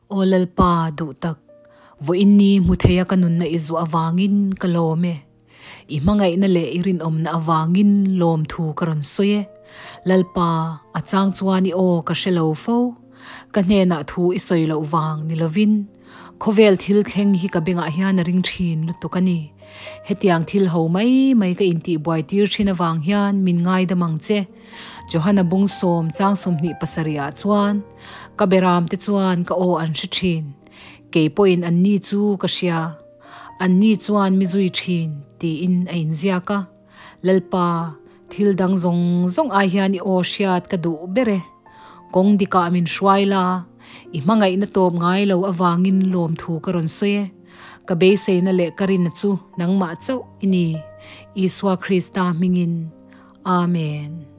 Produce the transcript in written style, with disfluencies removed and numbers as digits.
Aw Lalpa duhtak, vawiin ni hmu theia ka nunna i zuah avangin ka lawm e. I hmangaihna leh i rinawmna avangin lawmthu ka rawn sawi e. Lalpa, a chang chuan i aw ka hre lo fo. Ka hnenah thu i sawi loh vang ni lovin, khawvel thil thleng hi ka bengah hian a ring thin lutuk a ni. Hetiang thil ho mai mai ka intihbuai tir thin avang hian min ngaidam ang che. Johana bung sawm chang 27 ah chuan, Ka beram te chuan ka aw an hre thin, kei pawhin an ni chu ka hria, an ni chuan mi zui thin, tiin a inziak a. Lalpa, thil dang zawng zawng ai hian i aw hriat ka duh ber e. Kawng dikah min hruai la, i hmangaihna tawp ngai lo avangin lawmthu ka rawn sawi e. Ka beiseina leh ka rinna chu nangmah chauh i ni, Isua Krista hmingin. Amen.